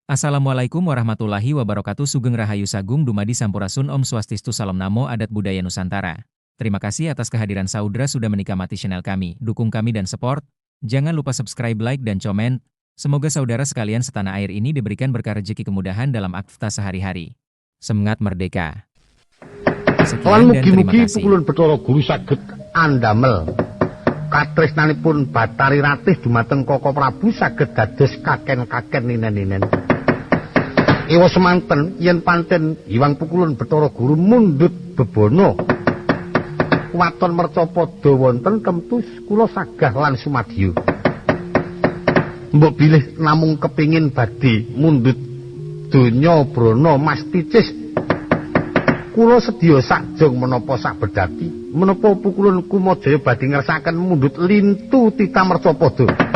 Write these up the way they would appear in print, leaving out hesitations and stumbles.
Assalamualaikum warahmatullahi wabarakatuh. Sugeng Rahayu Sagung Dumadi Sampurasun Om Swastiastu Salam Namo Adat Budaya Nusantara. Terima kasih atas kehadiran saudara sudah menikmati channel kami, dukung kami dan support. Jangan lupa subscribe, like, dan komen. Semoga saudara sekalian setanah air ini diberikan berkah rezeki kemudahan dalam aktivitas sehari-hari. Semangat merdeka. Lan Sekian dan terima mugi-mugi kasih. Pukulun Bathara Guru saged andamel katresnanipun Bathari Ratih dumateng Koko Prabu saged dados kaken-kaken ninen-ninen. Ewa semanten yen panten Hyang Pukulun Bathara Guru mundhut bebana waton mercapada wonten temtu kula sagah lan sumadyo. Mbok bilih namung kepingin badhe mundhut donya brana mas ticis, kula sedya sakjong menapa sak bedati menapa Pukulun Kumajaya badhe ngersakaken mundhut lintu tita mercapada.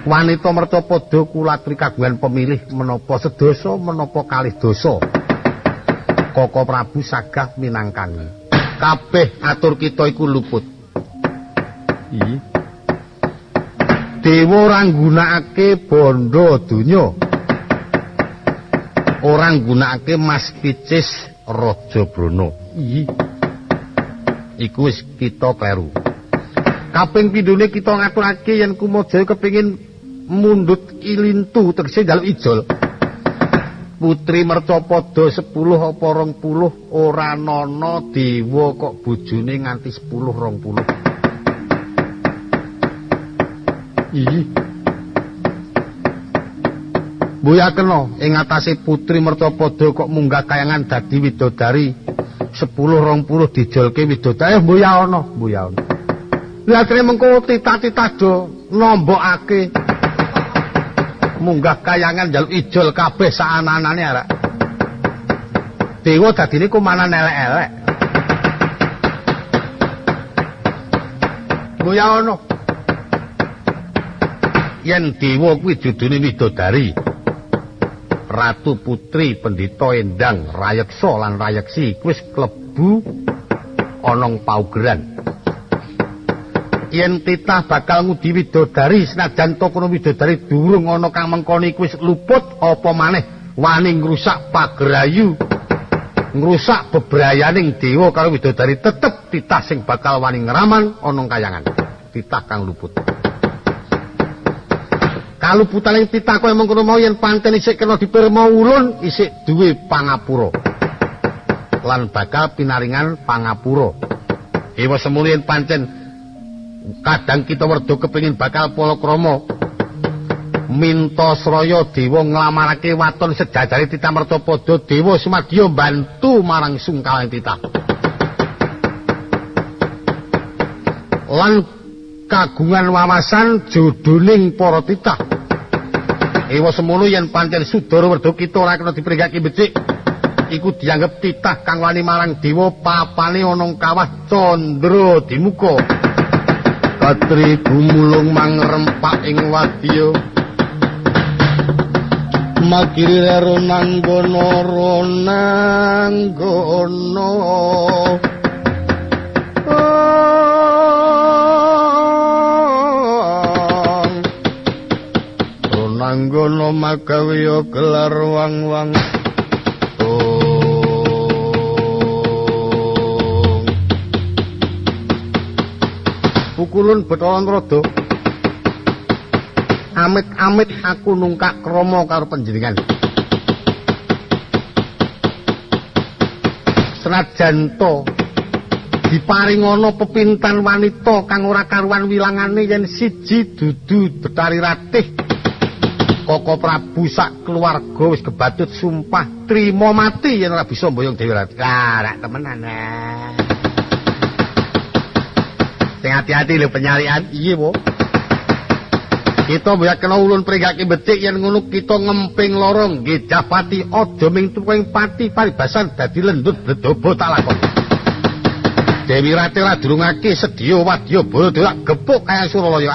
Wanita mercapada kula aturi kagungan pemilih menapa sedasa menapa kalih dasa. Koko Prabu sagah minangkani. Kabeh atur kita iku luput. Iya. Dewa ora nggunakake bondo donya. Ora nggunakake mas picis Raja Brana. Iya. Iku wis kita kleru. Kaping pindhone kita ngaturake yen Kumajaya kepengin mundhut ilintu tegese njaluk ijol. Putri mercapada 10 apa 20 ora nana dewa kok bojone nganti 10 20. Iya. Mbuyakena ing atase putri mercapada kok munggah kayangan dadi widodari 10 20 dijolke widodari. Mbuya ana, mbuya ana. Lha akhire mengko titah-titah do nombokake munggah kayangan njaluk ijol kabeh saana-anane arek. Dewa dadine kumanan elek-elek. Mbuya ana. Yen dewa kuwi judune widodari, Ratu Putri Pendhita Endang Rayeksa lan Rayeksi wis klebu ana paugeran. Yen titah bakal ngudi widodari senajan to kono widodari durung ana kang mengkoni kuwi wis luput, apa maneh wani ngrusak pagerayu, ngrusak bebrayaning dewa karo widodari, tetep titah sing bakal wani ngraman ana kayangan. Titah kang luput. Kaluputaning titah kaya mengkono mau yen panten isih kena dipirma ulun isih duwe pangapura lan bakal pinaringan pangapura. Ewa semono yen pancen kadang kita werda kepengin bakal palakrama minta sraya dewa nglamarake waton sejajare titah mercapada, dewa sumadya mbantu marang sungkawaning titah lan kagungan wawasan jodoning para titah. Ewa semono yen pancen sudara werda kita ora kena dipringgake becik, iku dianggep titah kang wani marang dewa papane ana kawah Candra Dimuka. Katri gumulung mangrempak ing wadya magiri ronanggono ronanggono ronanggono magawe gelar wang-wang. Pukulun Bathara Narada, amit-amit aku nungkak krama karo panjenengan. Senajan to diparingana pepintan wanita kang ora karuan wilangane yen siji dudu Bathari Ratih, Koko Prabu sak keluarga wis kebatut sumpah trima mati yen ora bisa mboyong Dewi Ratih. Lah rak temenan. Sing hati-hati lho penyarian. Iya, Po. Kita mboyak kena ulun pringgake becik yen ngono kita ngemping lorong nggih Japati aja ming tuwing pati paribasan dadi lendut bledobo tak lakon. Dewi Ratih ora durungake sedya wadya bala gepuk kaya Suralaya.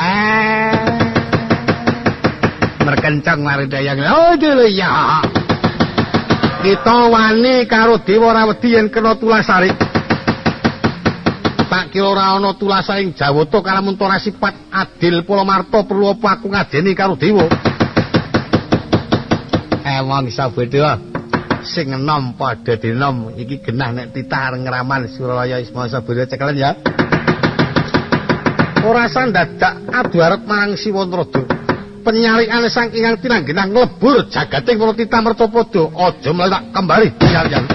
Merkencang mari dayang. Oh lho ya. Kita wani karo dewa ora wedi yen kena tulasari. Tak kira ora ana tulasaing Jawata kalamun ora sifat adil Palamarta perlu apa aku ngajeni karo dewa. Emang iso bodho. Sing enom padha dinom. Iki genah nek titah areng ngraman Suralaya Ismaya bodho cekelen ya. Ora sandadak adu arep marang Siwantrada. Penyarikane sang ingkang tinanggenah nglebur jagating para titah mertapada. Aja mletak kembali penyarikan.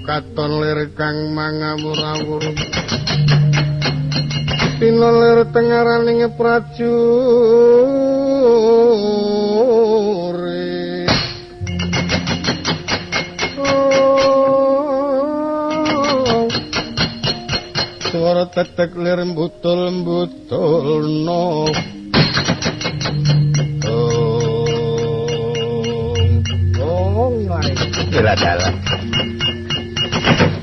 Katon lir kang mangawur-awur pinolir tengaraning prajurit. Oh, suara tetek lir mbutul-mbutul no. Oh, dalah.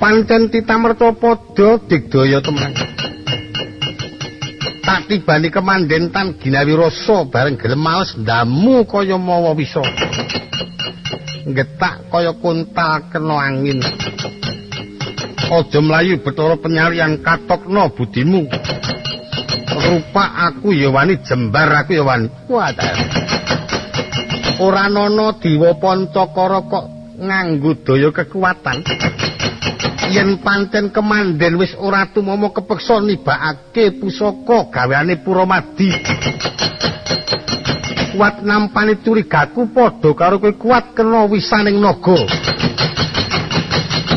Pancen titah mertapada digdaya temen. Tak tibani kemandhen tan ginawi rasa bareng gelem males ndamu kaya mawa wisa. Nggetak kaya kuntal kena angin. Aja mlayu Bathara penyalian katokna budimu. Rupa aku ya wani, jembar aku ya wani. Wah, ora ana dewa pancakara kok nganggo daya kekuatan. Yen pancen kemandhen wis ora tumama kepeksa nibakake pusaka gaweane Puramadi. Kuat nampani curigaku padha karo kowe kuat kena wisaning naga.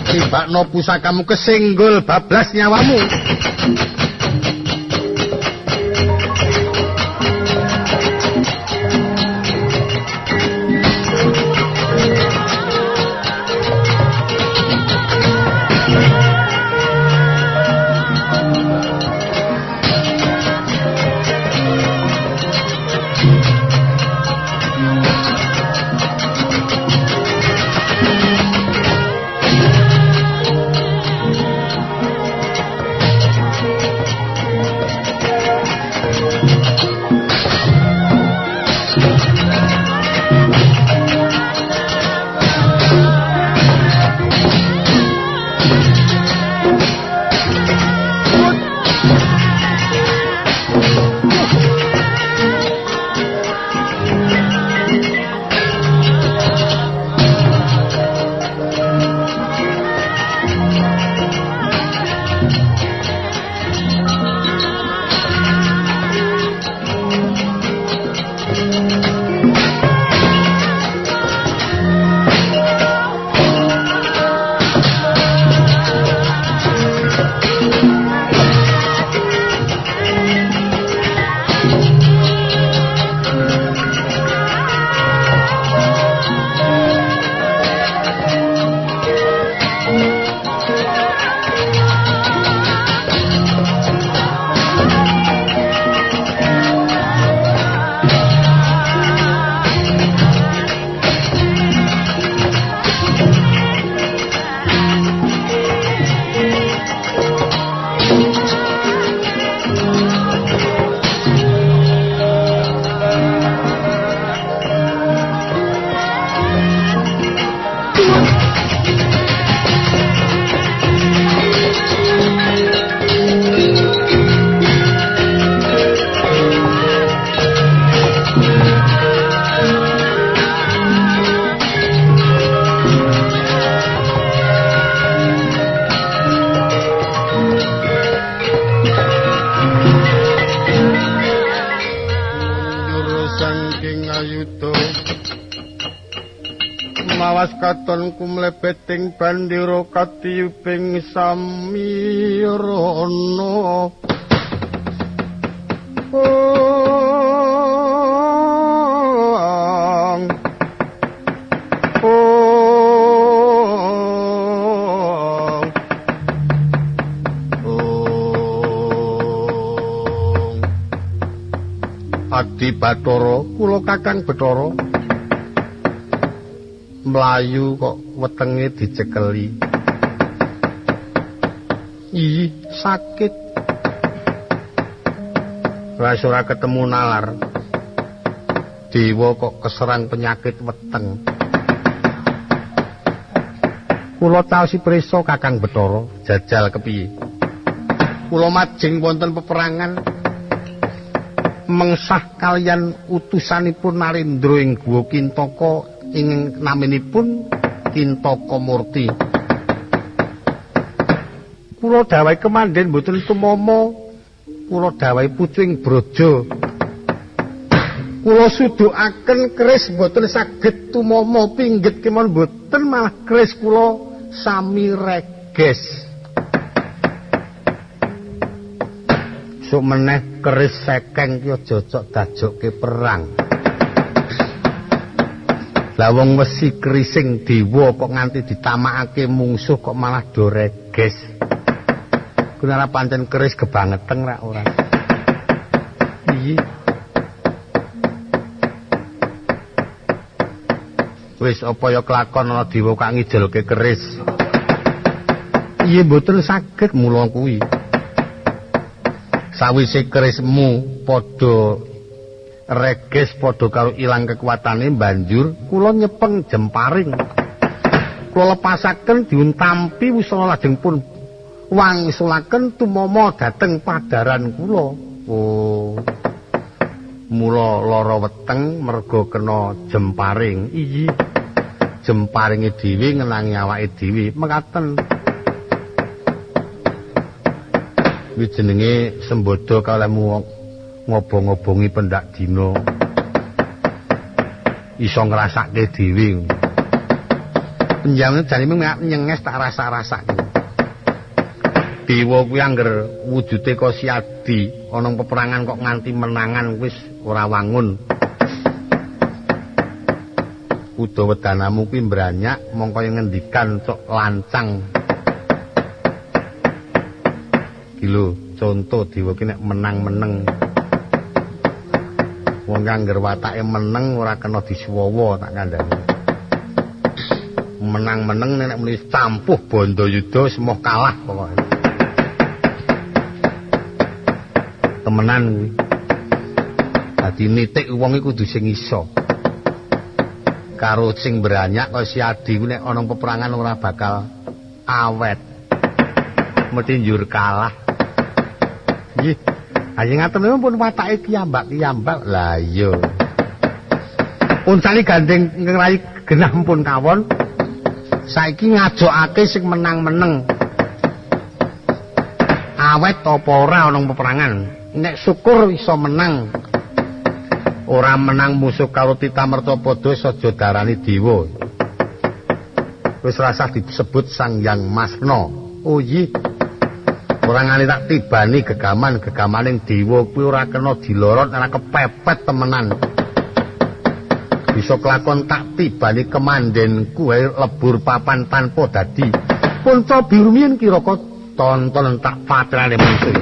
Tibakno pusakamu kesenggol bablas nyawamu. Ayuda mawas katon kumlebeting bandira katiyuping samirana. Adi Bathara, kula Kakang Bathara mlayu kok wetenge dicekeli. Ih, sakit. Wis ora ketemu nalar. Dewa kok keserang penyakit weteng. Kula taosi prisa Kakang Bathara, jajal kepiye? Kula majeng wonten peperangan mengsah kaliyan utusanipun Narendra ing Guwa Kintaka ing naminipun Kintaka Murti. Kula dawuhi kemandhen mboten tumama, kula dawuhi pucuing braja. Kula sudukaken keris mboten saged tumama pingget kemawon mboten, malah keris kula sami reges. Sok meneh keris sekeng ki aja cocok dajokke perang. Lah wong wesi kerising dewa kok nganti ditamakake mungsuh kok malah do reges. Kuwi ora pancen keris kebangeteng rak ora. Iya. Wis apa ya kelakon ana dewa kang ngijolke keris. Iya mboten saged mula kuwi. Sawise kerismu padha reges padha karo ilang kekuatane banjur kula nyepeng jemparing. Kula lepasaken diuntampi wusana lajeng pun wangsulaken tumama dhateng padaran kula. Oh. Mula lara weteng merga kena jemparing. Iyi. Jemparinge dhewe ngenangi awake dhewe mekaten. Kuwi jenenge sembodo kalehmu ngobong-ngobongi pendak dina. Iso ngrasake dhewe. Penjamane jane nyenges tak rasa-rasake. Dewa kuwi angger wujude kosiadi ana peperangan kok nganti menangan wis ora wangun. Kuda wedanamu kuwi mbranyak mongko ngendikan cok lancang. Iki lho conto dewa ki nek menang-meneng. Wong angger watake meneng ora kena disuwowo tak kandhani. Menang-meneng nek muni campuh Bandayuda semoh kalah pokoke. Temenan kuwi. Dadi nitik wong iku kudu sing iso. Karo sing branyak kaya si Adi ku nek ana peperangan ora bakal awet. Mesti njur kalah. Nggih. Ayo ngaten pun watake piyambak-piyambak. Lah iya. Uncali gandeng ngrai genah pun kawon. Saiki ngajokake sing menang-meneng. Awet apa ora ana peperangan? Nek syukur iso menang. Ora menang musuh karo Tita Mercapada saja darani dewa. Wis rasah disebut Sang Hyang Masna. Oh iya. Ora ngani tak tibani gegaman-gegamaning dewa kuwi ora kena dilorot, ora kepepet temenan. Bisa kelakon tak tibani kemandenku lebur papan tanpa dadi. Punca birumiyin kiraka tonton tak patrane mungsuh.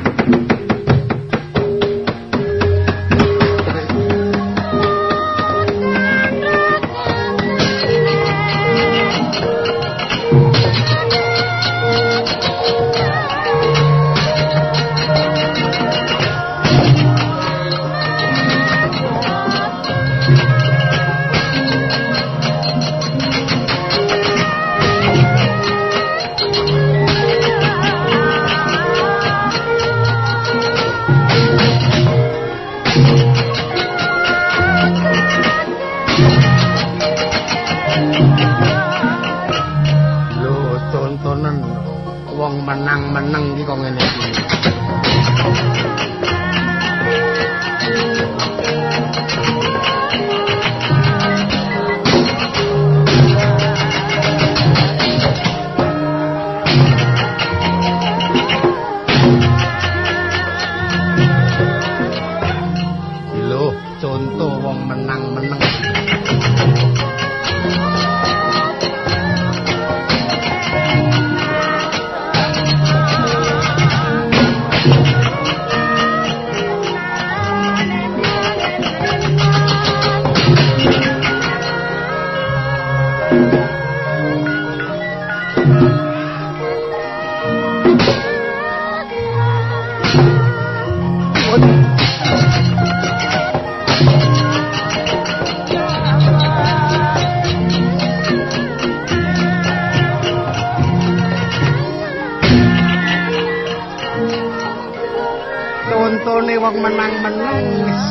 Contone wong menang-menang wis.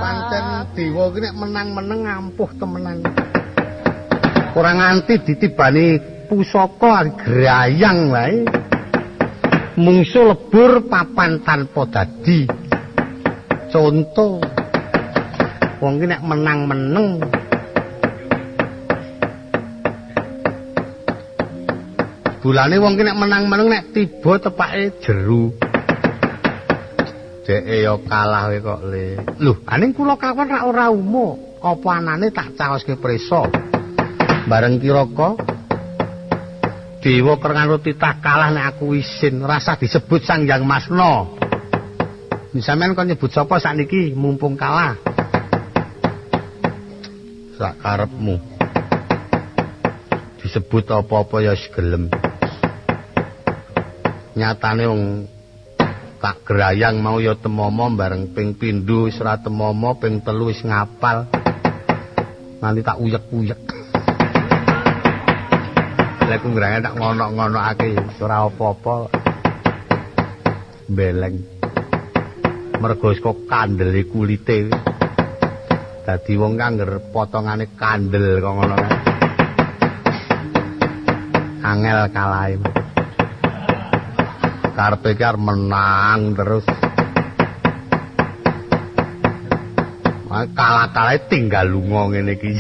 Pancen dewa ki nek menang-meneng ampuh temenan. Ora nganti ditibani pusaka grayang wae. Mungsu lebur papan tanpa dadi. Conto wong ki nek menang-meneng. Bulane wong ki nek menang-meneng nek tiba tepake jeru. Deke ya kalah kowe kok le. Lho, aning kula kawan rak ora umo. Apa anane tak caoske prisa. Bareng kiraka dewa kerengan titah kalah nek aku isin, rasah disebut Sang Hyang Masna. Sampeyan kon nyebut sapa sakniki mumpung kalah. Sak karepmu. Disebut apa-apa ya wis gelem. Nyatane wong tak gerayang mau ya temomo bareng ping pindho wis ora temomo, ping telu wis ngapal. Nanti tak uyek-uyek. Lek ku ngrangane tak ngono-ngonokake ora apa-apa. Beleng. Mergo wis kok kandele kulite. Dadi wong kangger potongane kandel kok ngono kae. Angel kalahe. Karepe ki arep menang terus. Kalah-kalahe tinggal lunga ngene iki.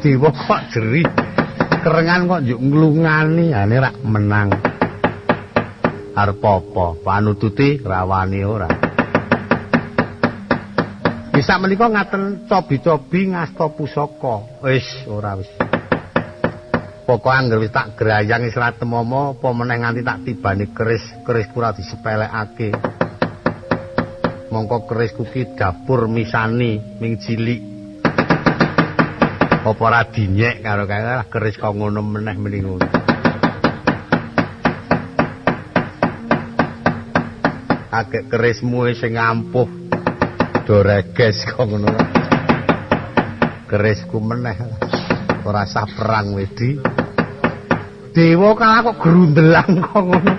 Dewa kok jerih. Kerengan kok njuk nglungani, ane rak menang. Arep apa? Panututi rawani ora. Bisa menika ngaten cobi-cobi ngasta pusaka. Wis ora wis. Pokoke anggere wis tak grayang wis ra temomo, apa meneh nganti tak tibani keris, keris ora disepelekake. Mongko kerisku ki dapur misani ming cilik. Apa ora dinyek karo kae lah keris kok ngono meneh meni ngono. Agek kerismu sing ampuh do reges kok ngono. Kerisku meneh ora sah perang wedi. Dewa kalah kok grundelang kok ngono.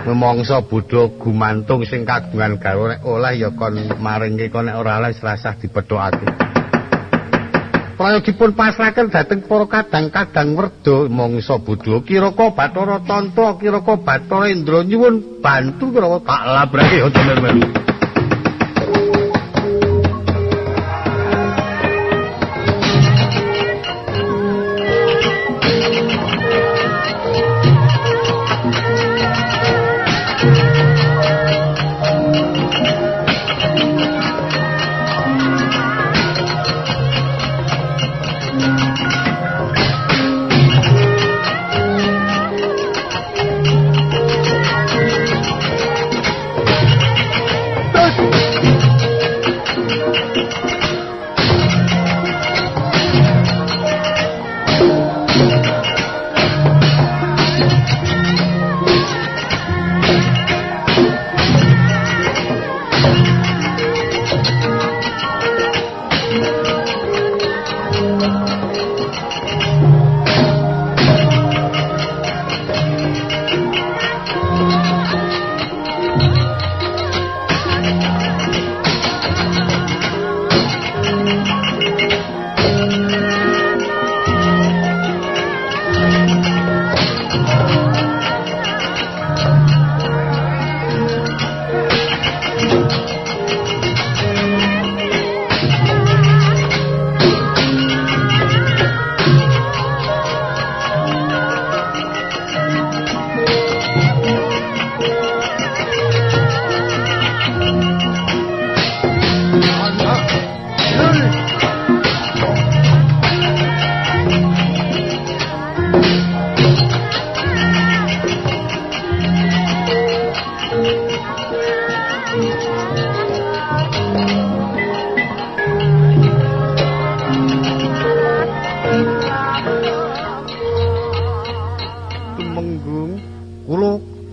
Memangsa bodho gumantung sing kagungan garwa nek oleh ya kon maringke kon nek ora oleh rasah dipethokake. Prayogipun pasrahaken dhateng para kadang-kadang werda mangsa bodho kiraka Bathara Tantra kiraka Bathara Indra nyuwun bantu kiraka tak labrake aja melu.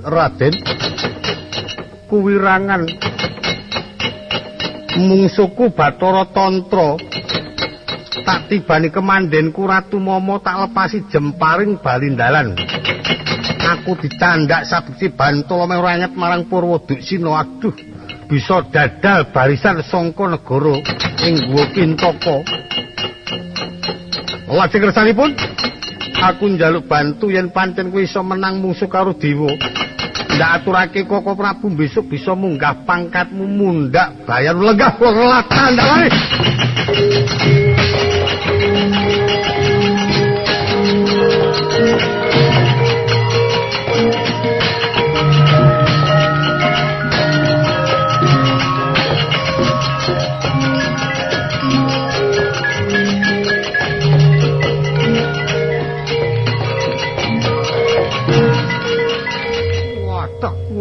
Raden Kuwirangan mungsuku Bathara Tantra. Tak tibani kemandenku Ratu Momo, tak lepasi jemparing balindalan. Aku dicandak sabukti bantala meh ora nyet marang Purwoduksina. Aduh, bisa dadal barisan sangka negara ing Guwa Kintaka. Lajeng kersanipun aku njaluk bantu yen pancen kowe iso menang mungsuh karo dewa. Ndak aturake Koko Prabu besok bisa munggah pangkatmu mundhak bayar lenggah welat tandane.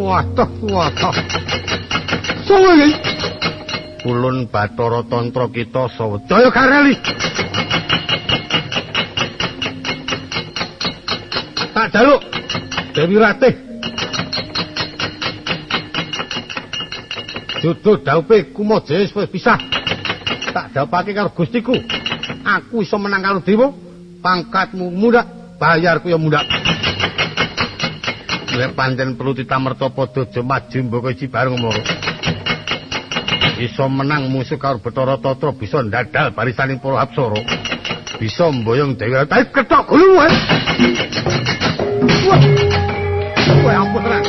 Waduh, waduh. Sowo iki. Ulun Bathara Tantra kita sawetara Kareli. Tak jaluk Dewi Ratih. Jodoh daupe Kumajaya wis pisah. Tak daupake karo Gustiku. Aku iso menang karo dewa, pangkatmu mundhak, bayarku ya mundhak. Lek pancen perlu ditamerta padha aja maju mboko iki bareng moro. Iso menang musuh karo Bathara Tantra, bisa ndadal barisaning para Apsara. Bisa mboyong Dewi Ratih kethok gulu. Wah. Wah, ampun tenan.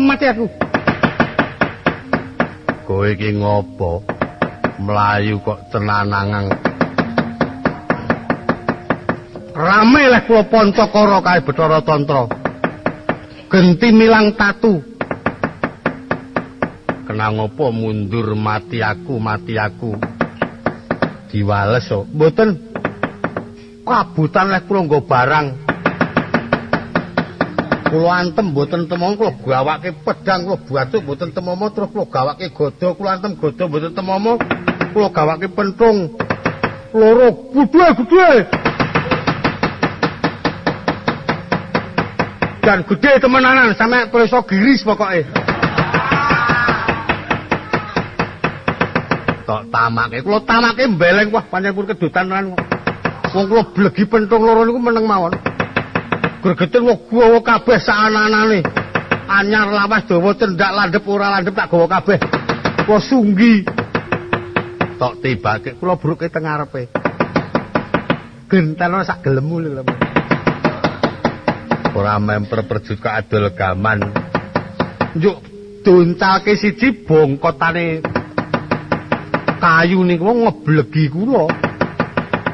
Mati aku. Kowe iki ngopo? Mlayu kok tenanangan. Rame leh kula Pancakara kae Bathara Tantra. Genti milang tatu. Kena ngopo mundur mati aku, mati aku. Diwales kok. Mboten. Kabutan leh kula nggo barang. Kula antem mboten temomo, kula gawake pedang, kula bacuk mboten temomo, terus kula gawake gada, kula antem gada mboten temomo, kula gawake pentung loro gedhe-gedhe. Dan gedhe temenanan sampe preso giris pokoke. Tok tamake, kula tamake mbeleng, wah pancen pun kedutan tenan. Wong kula blegi pentung loro niku meneng mawon. Gregeten wong gawa kabeh saananane. Anyar lawas dawa cendhak landhep ora landhep tak gawa kabeh. Kula sunggi. Tok tibake kula bruke teng ngarepe. Genteno sak gelemu lho. Ora memper perjut kaadol gaman. Njuk doncalke siji bongkotane kayu niku ngeblegi kula.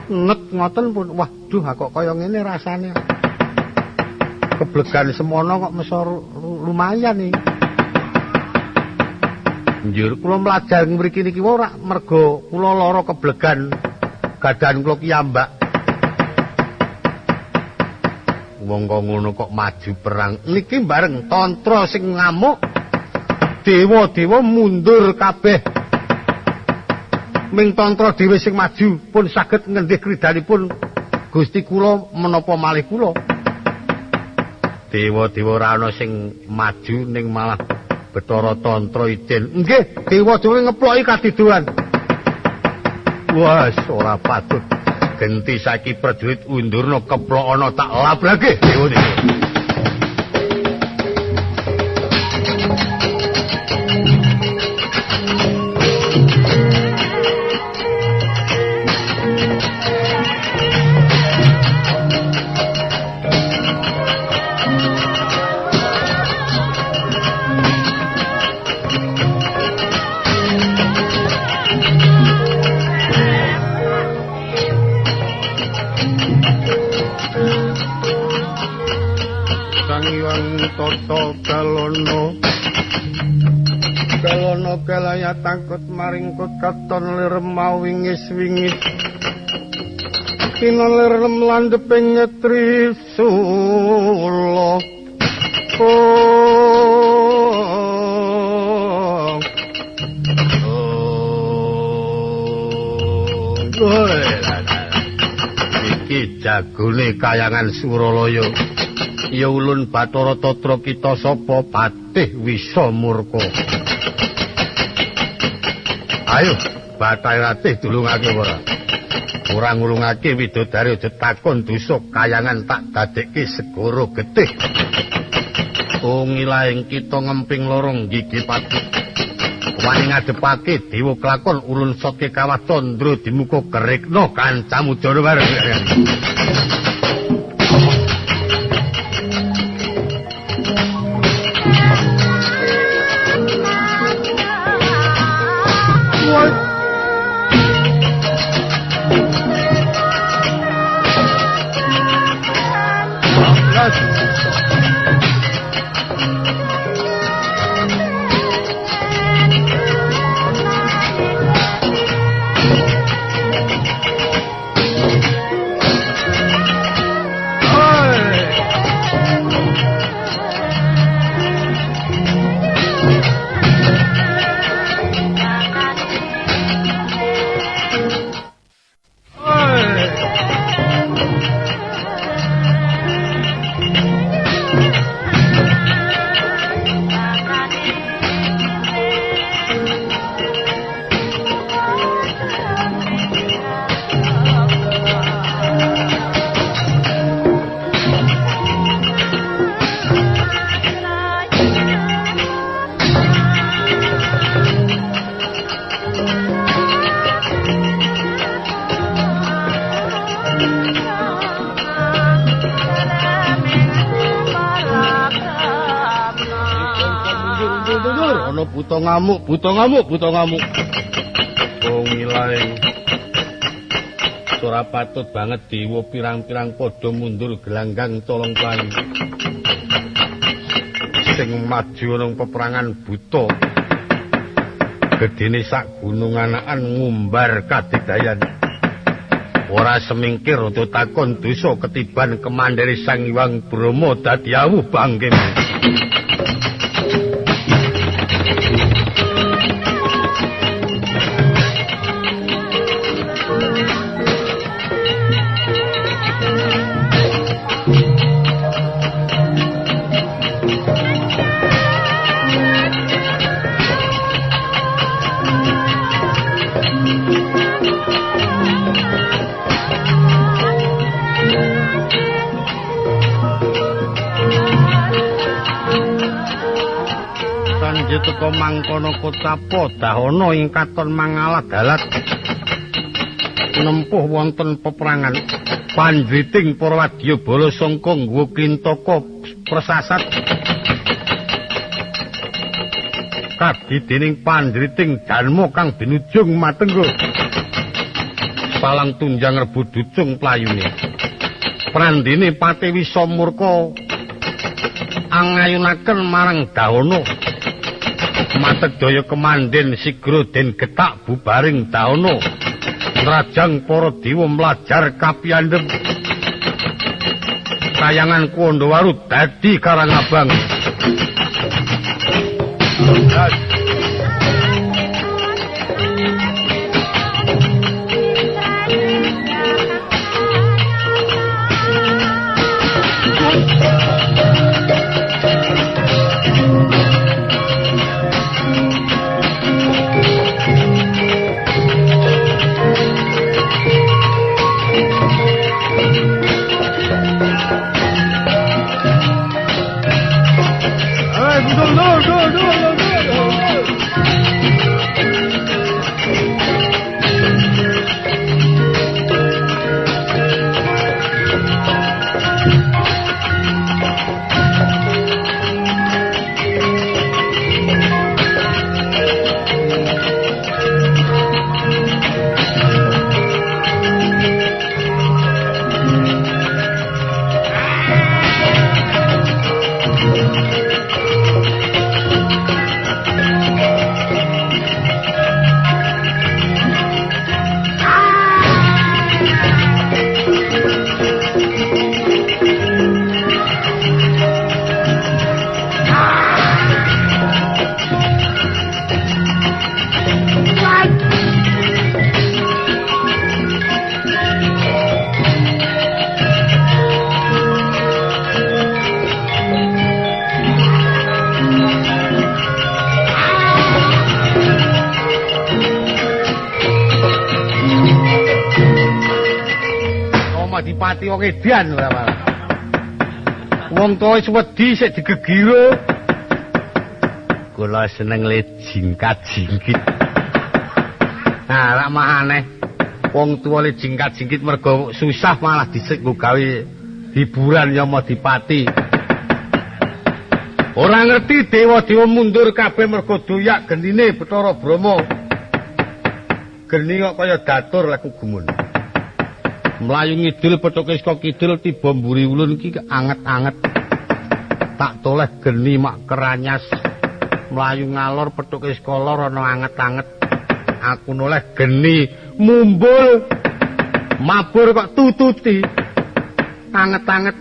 Net ngoten pun. Waduh, kok kaya ngene rasane. Keblegan semono kok meso lumayan iki. Njur kula mlajar mriki niki ora mergo kula lara keblegan gadahan kula kiyambak. Wong kok ngono kok maju perang. Niki bareng tantra sing ngamuk, dewa-dewa mundur kabeh. Ming tantra dhewe sing maju pun saged ngendih kridanipun Gusti kula menapa malih kula. Dewa-dewa ora ana sing maju ning malah Bathara Tantra ijen. Nggih, dewa-dewa ngeploki kadiduan. Wah, ora patut. Genti saiki prajurit undurna keplokana tak labrake dewa-dewa. Tata galono galono galaya takut maringkut katon lirem wingis wingis kina lirem landheping trisula. Iki jagone kayangan Suralaya. Ya ulun Bathara Tatra kita sapa patih wisa murka. Ayo Bathara Ratih dulungake ora. Ora ngulungake widodari aja takon dosa kayangan tak dadekke segara getih. Ungilaing kita ngemping lorong gigi pati. Wani ngadepake dewa kelakon ulun soke kawah candra dimuka gerikna kancamu jana bareng. Buta ngamuk, buta ngamuk, buta ngamuk. Oh ngilaing. Ora patut banget dewa pirang-pirang padha mundur gelanggang colong playu. Sing maju nang peperangan buta. Gedene sak gunung anakan ngumbar kadigdayan. Ora semingkir aja takon dosa ketiban kemandiri Sang Hyang Brahma dadi awuh bangkem. Teka mangkono kotapa dahana ing katon mangalat-alat nempuh wonten peperangan pandriting para wadyabala sangka nggawa klintaka Persasat kadi dening pandriting Darma kang binujung matenggo. Palang tunjang rebut ducung playune. Prandene Pati Wisa murka angayunaken marang Dahana. Mategdaya kemandhen sigra den getak bubaring Dahana. Rajang para dewa mlajar kapiyandhem. Kayangan Kandhawaru dadi Karangabang. Dipati wong edan ora malah. Wong tuwa wis wedi sik digegira. Kula seneng le jingkat-jingkit. Nah, rak mah aneh. Wong tuwa le jingkat-jingkit mergo susah malah dhisik nggo gawe hiburan ya Madipati. Ora ngerti dewa-dewa mundur kabeh mergo doyak genine Bathara Brahma. Geni kok kaya datur lek gumun. Mlayu ngidul pethuke saka kidul tiba mburi ulun iki anget-anget. Tak toleh geni mak keranyas. Mlayu ngalor pethuke saka lor ana anget-anget. Aku noleh geni mumbul. Mabur kok tututi. Anget-anget.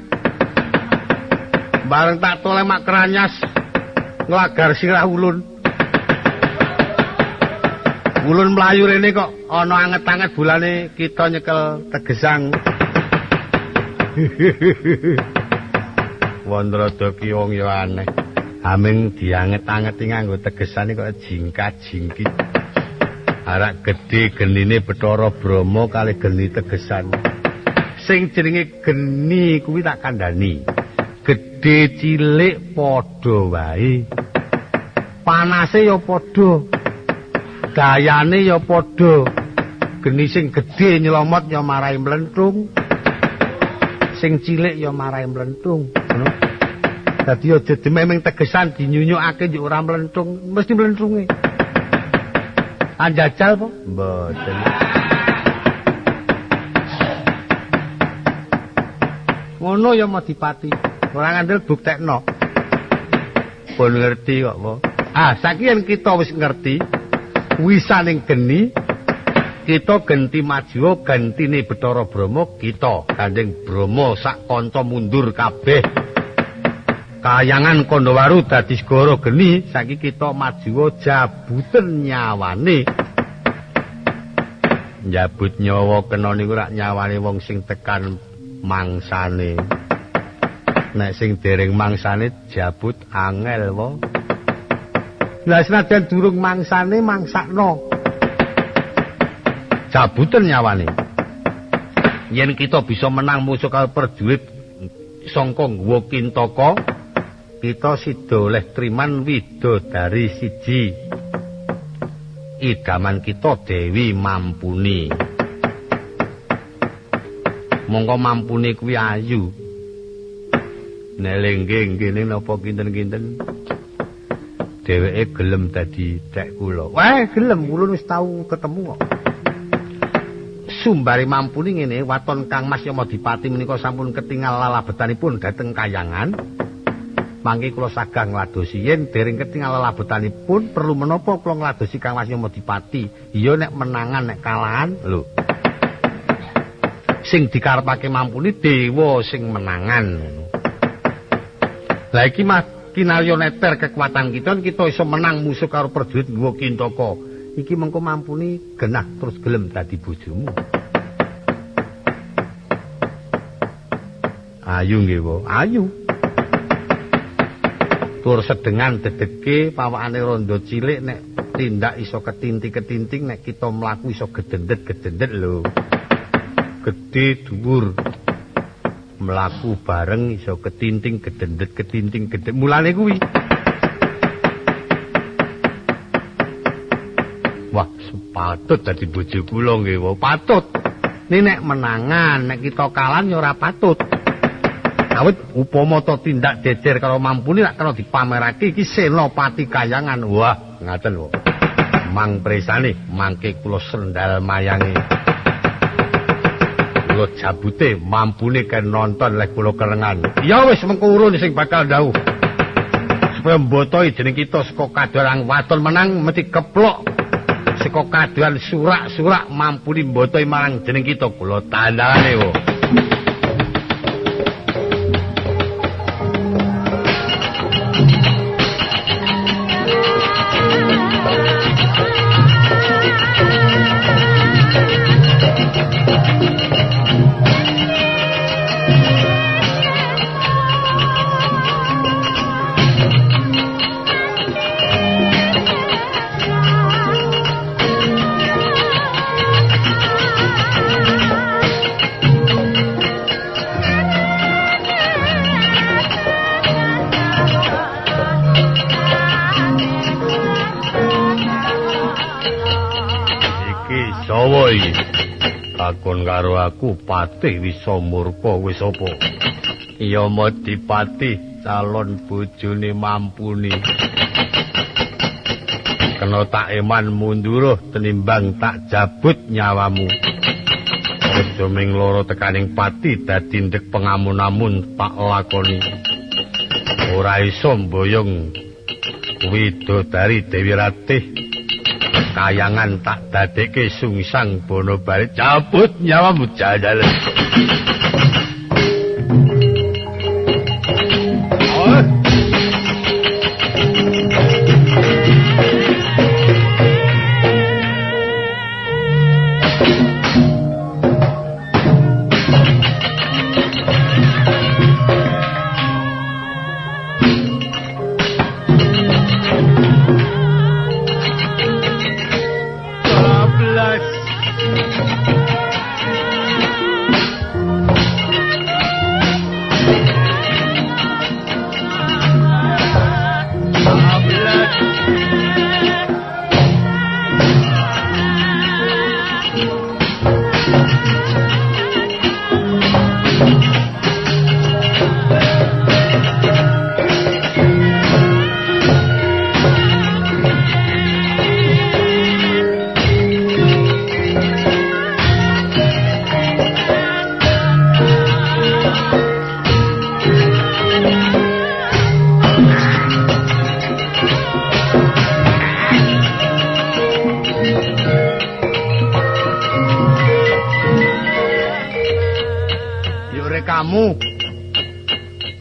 Bareng tak toleh mak keranyas nglagar sirah ulun. Ulun mlayu rene kok ana anget-anget bulane kita nyekel tegesang. Wondrada ki wong ya aneh. Aming dianget-angeti nganggo tegesane kok jingkat-jingkit. Arak gedhe genine Bathara Brahma kali geni tegesan. Sing jenenge geni kuwi tak kandhani. Gedhe cilik padha wae. Panase ya padha. Dayane ya padha. Geni sing gedhe nyelomot ya marai mlentung. Sing cilik ya marai mlentung. Ngono. Dadi aja dememing tegesan dinyunyukake njuk ora mlentung, mesti mlentunge. Anjajal po? Mboten. Ngono ya Madipati. Ora ngandel buktekno. Pun ngerti kok, po. Ah, saiki yen kita wis ngerti wisaning geni kita genti majuwa gentine Bathara Brahma kita gandeng Brahma sak kanca mundur kabeh. Kayangan Kandhawaru dadi segara geni saiki kita majuwa jabuten nyawane. Njabut nyawa kena niku rak nyawane wong sing tekan mangsane. Nek sing dereng mangsane jabut angel wae. Lah senajan durung mangsane mangsakno. Jabuten nyawane. Yen kita bisa menang musuh karo prajurit sangka Guwa Kintaka, kita sida oleh triman widodari siji. Idaman kita Dewi Mampuni. Mongko Mampuni kuwi ayu. Nelengge ngene napa kinten-kinten. Dheweke gelem dadi tek kula. Wah, gelem kula wis tau ketemu kok. Sumbare mampuni ngene, waton Kang Mas Yamadipati menika sampun ketingal lalabetanipun dhateng kayangan. Mangke kula sagah ngladosi yen dereng ketingal lalabetanipun perlu menapa kula ngladosi Kang Mas Yamadipati. Iya nek menangan nek kalahan lho. Sing dikarepake mampuni dewa sing menangan ngono. Lah iki mah kinarya neter kekuatan kita, kita iso menang musuh karo prajurit nggawa kintaka. Iki mengko mampuni genah terus gelem dadi bojomu. Ayu nggih, Wa. Ayu. Tur sedengan dedeke pawakane rondo cilik nek tindak iso ketinti-ketinting, nek kita mlaku iso gedendet-gedendet lho. Gedhe dhuwur. Mlaku bareng iso ketinting gedendet ketinting gedhe. Mulane kuwi. Wah, patut dadi bojo kula nggih, Wa. Patut. Ini nek menangan, nek kita kalah ya ora patut. Awit upama to tindak jejer karo mampuni lak kena dipamerake iki senopati kayangan. Wah, ngaten, Wa. Mang presane mangke kula sendal mayange. Kula jabute mampune ken nonton lek kula kerengan. Ya wis mengko urun sing bakal ndauh. Supaya mbotoi jeneng kita saka kadoran waton menang mesti keplok. Saka kadoran surak-surak mampuni mbotoi marang jeneng kita kula tandane, Wa. Takon karo aku patih wisa murka wis apa? Yamadipati calon bojone mampuni. Kena tak eman mundur tenimbang tak jabut nyawamu. Aja ming loro tekaning pati dadi ndek pengamun-amun tak lakoni. Ora iso mboyong widodari Dewi Ratih. Kayangan tak dadekke sungsang bono bali cabut nyawamu jandal.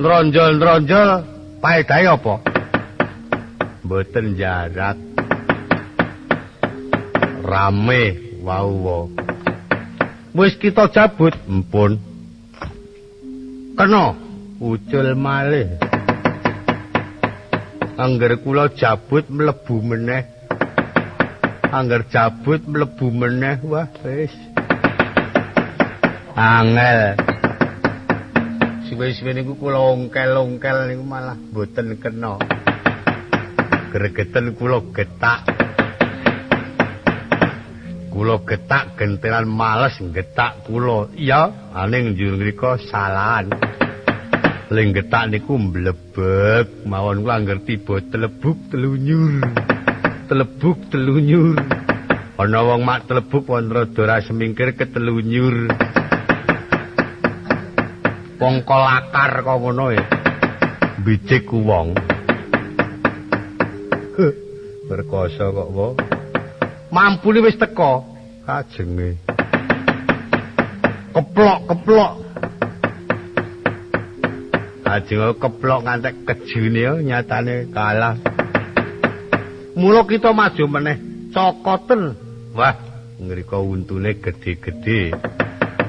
Nronjol-nronjol paedahe apa? Mboten jarak. Rame wau. Wis kita jabut, empun. Kena ucul malih. Angger kula jabut mlebu meneh. Angger jabut mlebu meneh, wah wis. Angel. Suwe-suwe niku kula ongkel-ongkel niku malah mboten kena. Gregeten kula getak. Kula getak gentenan males getak kula. Iya, aning njur ngriko salahan. Lenggetak niku mblebek mawon kula angger tiba telebuk telunyur. Telebuk telunyur. Ana wong mak telebuk wonten rada ora semingkir ketelunyur. Wong kolakar kok ngono ya. Bijik ku wong. Berkosa kok wo. Mampune wis teko kajenge. Keplok-keplok. Kajenge keplok ngantek kejune nyatane kalah. Mula kita maju meneh cokoten. Wah, ngriko untune gedhe-gedhe.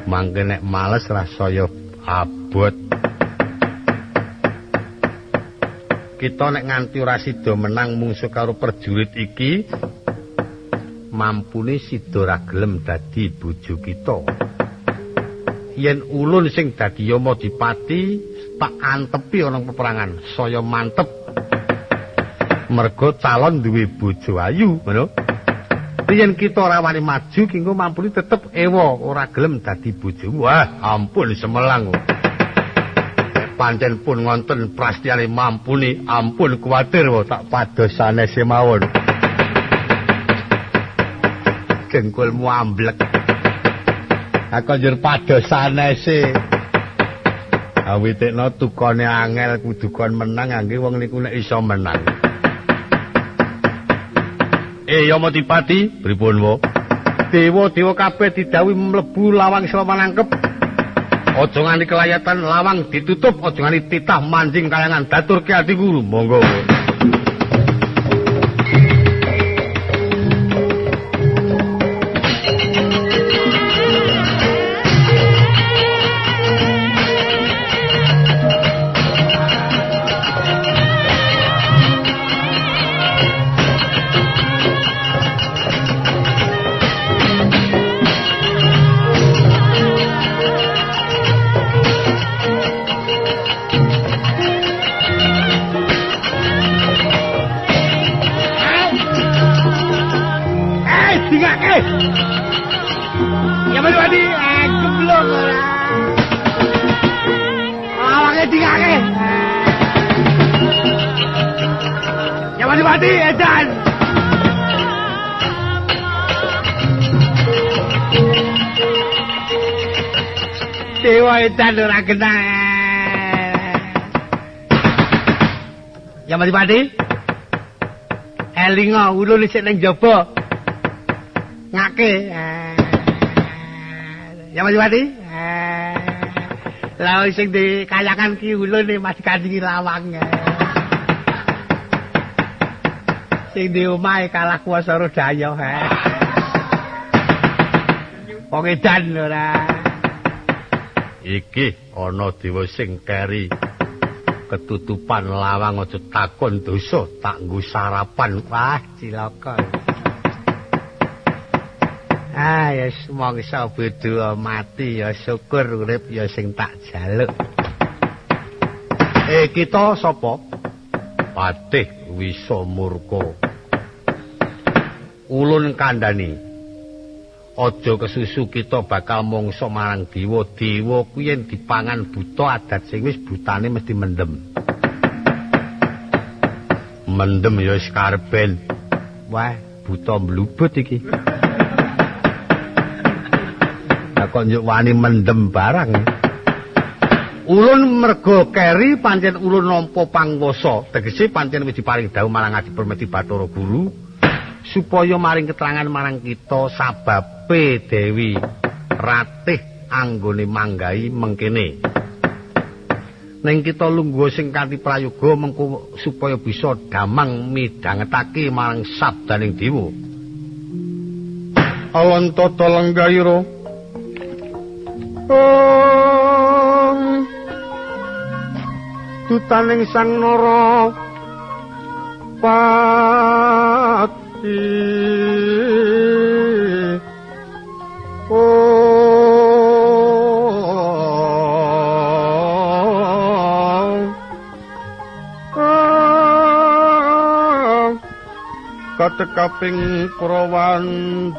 Mangke nek males rasaya abot. Kita nek nganti ora sida menang mungsuh karo prajurit iki, mampune sida ra gelem dadi bojo kita. Yen ulun sing dadi Yamadipati tak antepi ana peperangan, saya mantep. Mergo calon duwe bojo ayu, ngono. Yen kita ora wani maju kingko mampune tetep ewa ora gelem dadi bojomu. Wah, ampun semelang. Pancen pun ngonten prastyane mampune, ampun kuwatir wae tak pados sanese mawon. Dengkulmu amblek. Aku njur pados sanese. Awitekno tukone angel kudu kon menang angge wong niku nek iso menang. Yamadipati, pripun wo? Dewa-dewa kabeh didhawuhi mlebu lawang Selama Nangkep. Aja nganti kelayatan lawang ditutup, aja nganti titah manjing kayangan daturke ati guru. Monggo. Dewa edan ora kena. Yamadipati. Elinga ulun isih ning jaba. Ngake. Yamadipati. Lah sing dikayangan ki ulun masih kanthi lawang. Sing di omahe kalah kuwasa rodaya. Wong edan ora. Iki ana dewa sing keri ketutupan lawang aja takon dosa tak nggo sarapan. Wah, cilaka. Ah, ya mangsa bodho mati ya syukur urip ya sing tak jaluk. Kita sapa? Patih Wisamurka. Ulun kandhani. Aja kesusu kita bakal mangsa marang dewa. Dewa kuwi yen dipangan buta adat sing wis butane mesti mendem. Mendem ya wis karben. Wah, buta mlubut iki. Lah kok njuk wani mendem barang. Ulun merga keri pancen ulun nampa pangwasa. Tegese pancen wis diparing dawuh marang Adi Permedi Bathara Guru supaya maring keterangan marang kita sababe Dewi Ratih anggone manggahi mengkene. Ning kita lungguh sing kanthi prayoga mengko supaya bisa damang midhangetake marang sabdaning dewa. Alon tata lenggaira. Tutaning Sang Nara Pati. Katekaping Prawandawa.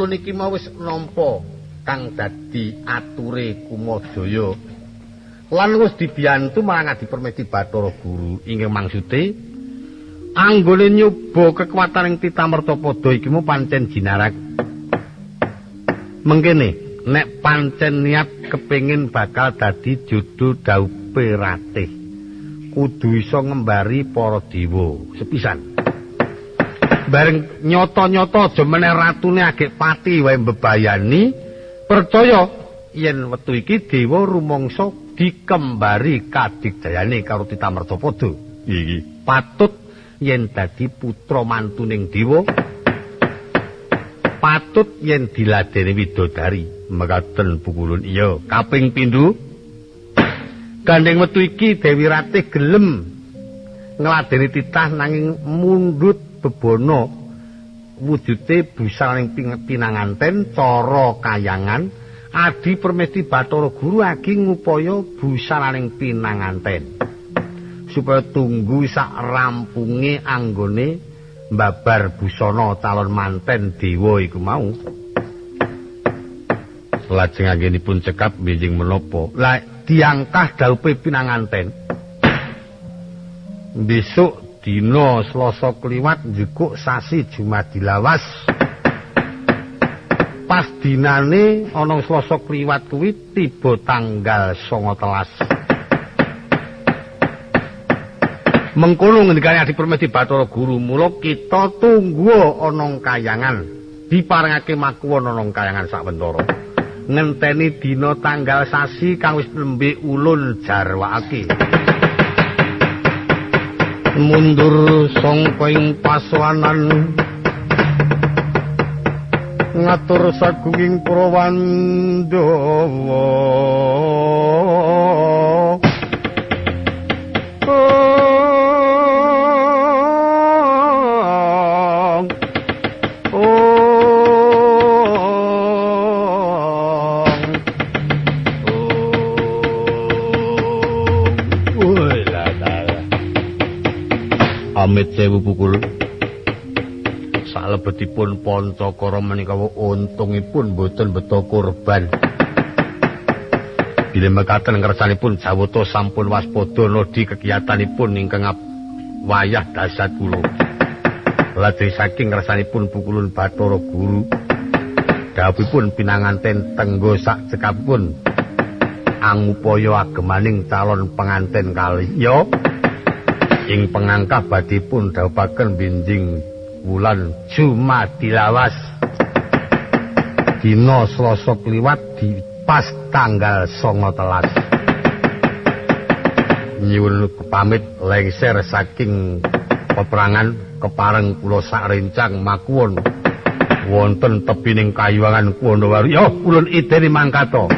Ulun iki mau wis nampa kang dadi ature Kumajaya. Lan wis dibiyantu marang Adi Permesti Bathara Guru ingkang maksude anggone nyoba kekuatan ing Titah Mertapada iki mu pancen jinarak. Mengkene nek pancen niat kepengin bakal dadi jodho daupe ratih kudu iso ngembari para dewa sepisan. Bareng nyata-nyata aja meneh ratune agek pati wae mbebayani percaya yen wektu iki dewa rumangsa dikembari kadigdayane karo Titah Mertapada. Iki patut yen dadi putra mantuning dewa, patut yen diladeni widodari. Mekaten pukulun. Iya, kaping pindho gandeng wektu iki Dewi Ratih gelem ngladeni titah nanging mundhut bebana wujude busananing pinanganten cara kayangan. Adi Permesti Bathara Guru agi ngupaya busananing pinanganten supaya tunggu sak rampunge anggone mbabar busana calon manten dewa iku mau. Lajeng anggenipun cekap benjing menapa? Lah diangkah daupe pinanganten. Besok dina Selasa kliwat njukuk sasi Jumadilawas. Pas dinane ana Selasa kliwat kuwi tiba tanggal 19. Mengkono ngendikane Adi Permesti Bathara Guru, mula kita tunggu ana kayangan, diparengake makuwon ana kayangan sawentara. Ngenteni dina tanggal sasi kang wis nembe ulun jarwakake. Mundur sangka ing pasowanan ngatur sagunging para Pandhawa. Amit sewu pukul. Salebetipun Pancakara menika untungipun boten beto korban. Bilih mekaten ngersanipun Jawata sampun waspada nodi kegiatanipun ingkang wayah dasat kula. Lajeng saking ngersanipun pukulun Bathara Guru dawuhipun pinanganten tenggo sak cekapipun angupaya agemaning calon penganten kalih. Ya ing pengangkah badhipun dawuhaken benjing wulan Jumadilawas dina Selasa kliwat di pas tanggal 19. Nyuwun pamit lengser saking peperangan kepareng kula sak rencang makuwon wonten tepining kayuwangan Kuwandawaru. Ya ulun ideni mangkata.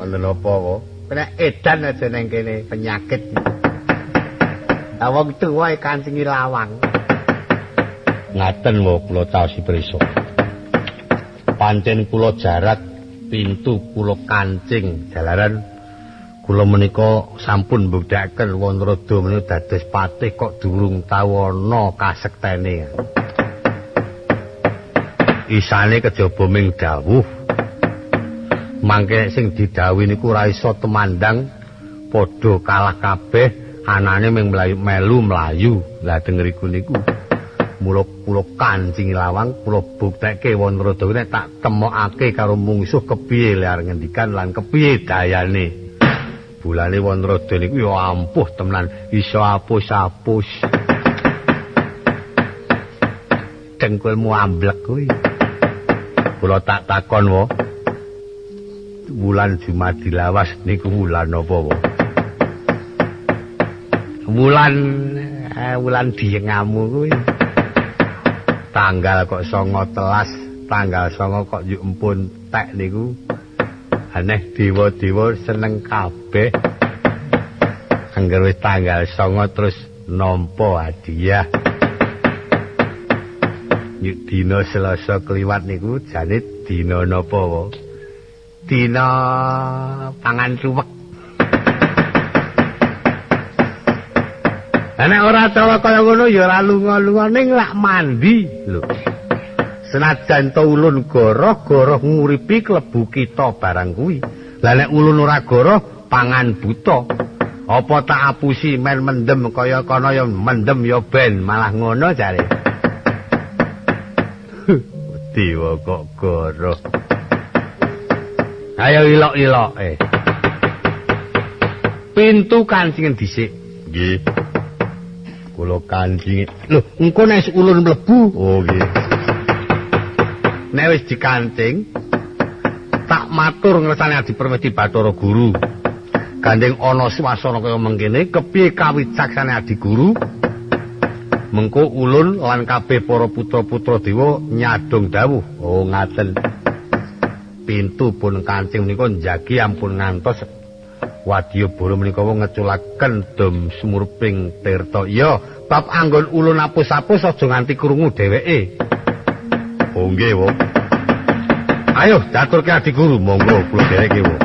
Wonten apa kok? Kena edan aja nang kene penyakit. Lah wong tuwa kancingi lawang. Ngaten wae kula caosi prisa. Pancen kula jarak pintu kula kancing jalaran kula menika sampun mbukteaken Wanrada menika dados patih kok durung tau ana kasektene. Isane kejaba ming dawuh mangke sing didhawuhi niku ora iso temandang padha kalah kabeh anane ming mlayu melu mlayu. Lah teng ngriku niku mula kula kancing lawang kula buktekke Wanrada nek tak temokake karo mungsuh kepiye le arep ngendikan lan kepiye dayane. Bulane Wanrada niku ya ampuh temenan iso apus-apus. Dengkulmu amblek kuwi. Kula tak takon wae. Wulan Jumadilawas niku wulan apa wae? Wulan wulan diengamu kuwi. Tanggal kok 9 telas, tanggal 9 kok yuk empun tek niku. Aneh dewa-dewa seneng kabeh. Angger wis tanggal 9 terus nampa hadiah. Yuk dina Selasa kliwat niku jane dina napa wae? Dina pangan suwek. Nek ora cara kaya ngono ya ora lunga-lunga ning lak mandi lho. Senajan to ulun goroh-goroh nguripi klebu kita barang kuwi. Lah nek ulun ora goroh pangan buta. Apa tak apusi men mendem kaya kono ya mendem ya ben malah ngono jare. Dewa kok goroh. Ayo ilok-ilok Pintu kancingen dhisik. Nggih. Kula kancing. Lho, engko nek ulun mlebu. Oh nggih. Nek wis dikancing, tak matur ngersane Adi Permesti Bathara Guru. Gandeng ana swasana kaya mengkene, kepiye kawicaksane Adi Guru? Mengko ulun lan kabeh para putra-putra dewa nyadong dawuh. Oh ngaten. Pintu pun kancing menika njagi ampun ngantos wadyabala menika ngeculaken dom sumurping tirta. Iya, bab anggon ulun apus-apus aja nganti krungu dheweke. Oh nggih, wo. Ayo diaturke Adi Guru, monggo kula dhereke, wo.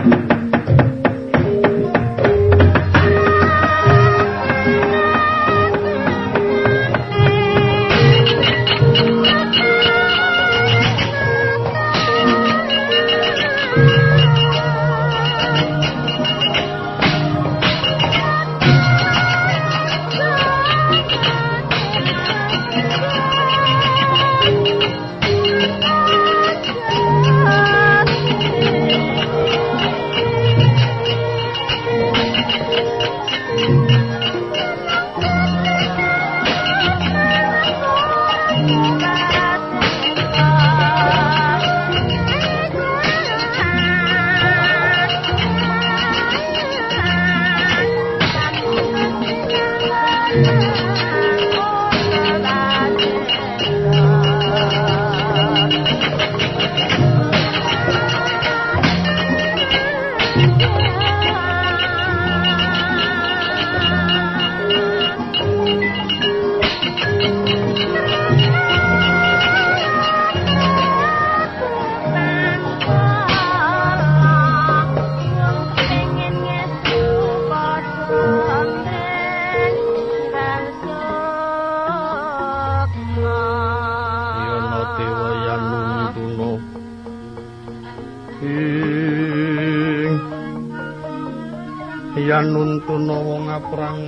Nuntuna wong aprang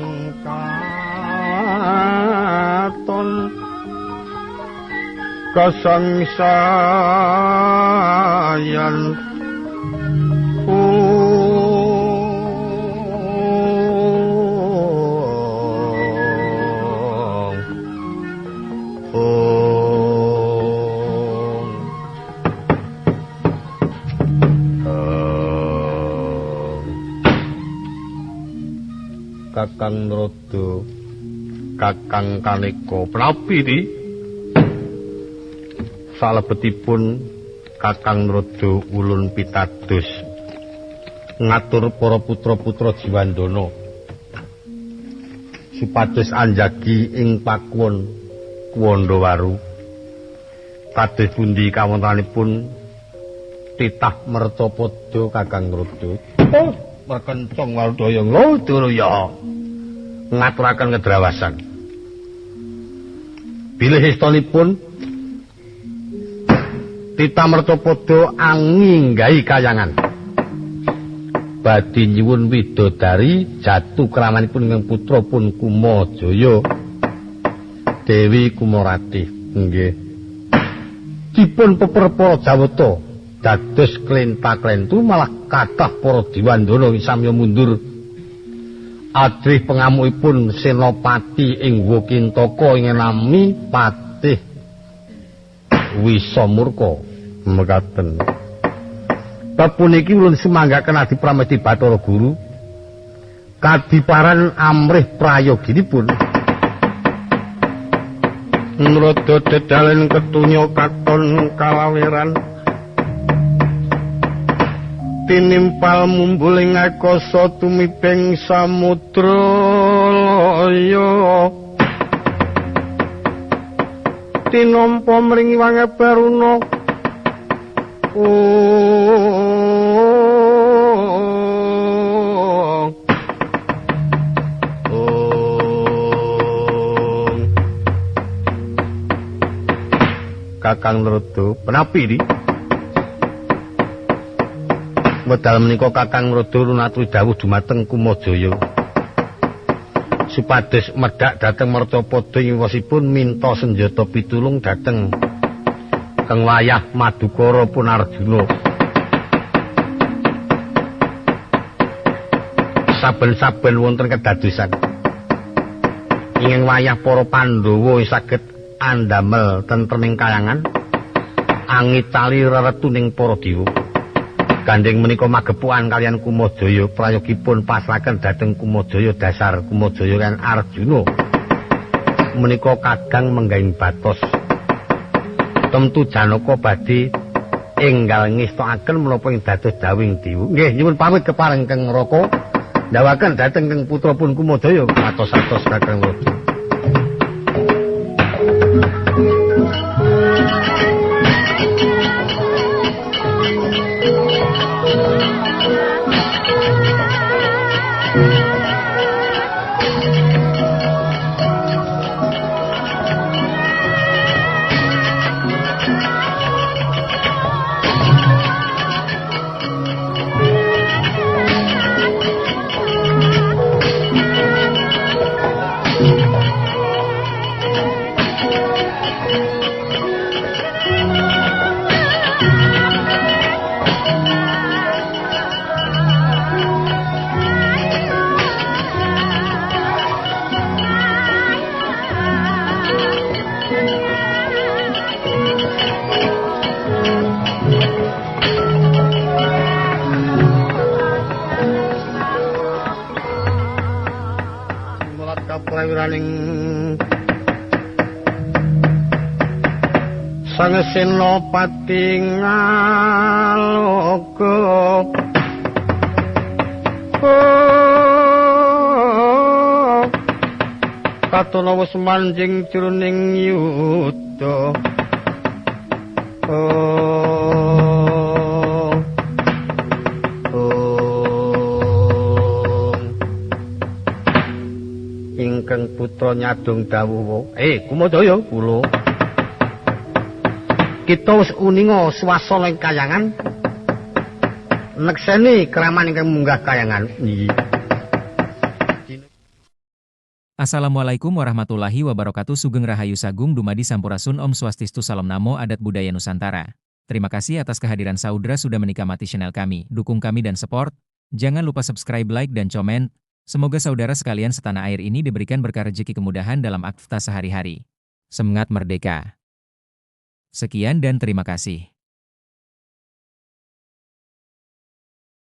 katon kasangsayan Kakang Nrada, Kakang Kaneka, prapi di salebetipun Kakang Nrada ulun pitados ngatur para putra-putra Jiwandana supados anjagi ing pakuwon Kuwandawaru. Kados pundi kawontenanipun titah Mertapada Kakang Nrada? Oh, merkencong waldaya ngludur ya ngaturaken kedrawasan. Bilih estonipun titah Mertapada anginggahi kayangan badhe nyuwun widodari jatuh kramanipun ingkang putra pun Kumajaya Dewi Kumaratih. Nggih. Dipun peper para Jawata dados klenta-klentu malah kathah para diwandana samya mundur. Adrih pengamukipun senopati ing Wokintaka ing nami Patih Wisamurka. Mekaten. Bab puniki ulun sumanggaken Adi Pramesti Bathara Guru. Kadiparan amrih prayoginipun. Nrada dedalen ketunya katon kalawiran. Tinimpal mumbuling akasa tumibeng samudra laya. Tinampa mring wange baruna. Kakang Nrada, penapi iki? Wedal menika Kakang Nrada lunaturi dawuh dumateng Kumajaya supados medhak dhateng Mercapada iwasipun minta senjata pitulung dhateng Kang Wayah Madukara pun Arjuna. Saben-saben wonten kedadosan ingkang wayah para Pandhawa saged andamel tentreming kayangan angitali reretuning para dewa. Gandeng menika magepokan kaliyan Kumajaya prayogipun pasrahaken dhateng Kumajaya dasar Kumajaya lan Arjuna menika kadang menggahing batos. Tentu Janaka badhe enggal ngestokaken menapa ing dados dawing dewa. Nggih, nyuwun pamit kepareng Kang Raka ndawaken dhateng Kang putra pun Kumajaya atos-atos Kakang Raka. Sang Senopati Ngaloka katana wis manjing jroning yuda. Ingkang putra nyadong dawuh, Kumajaya kula kita wis uninga swasana ing kayangan nekseni kraman ingkang munggah kayangan. Assalamualaikum warahmatullahi wabarakatuh. Sugeng Rahayu Sagung Dumadi Sampurasun Om Swastiastu Salam Namo Adat Budaya Nusantara. Terima kasih atas kehadiran saudara sudah menikmati channel kami, dukung kami dan support. Jangan lupa subscribe, like, dan komen. Semoga saudara sekalian setanah air ini diberikan berkah rezeki kemudahan dalam aktivitas sehari-hari. Semangat merdeka. Sekian dan terima kasih.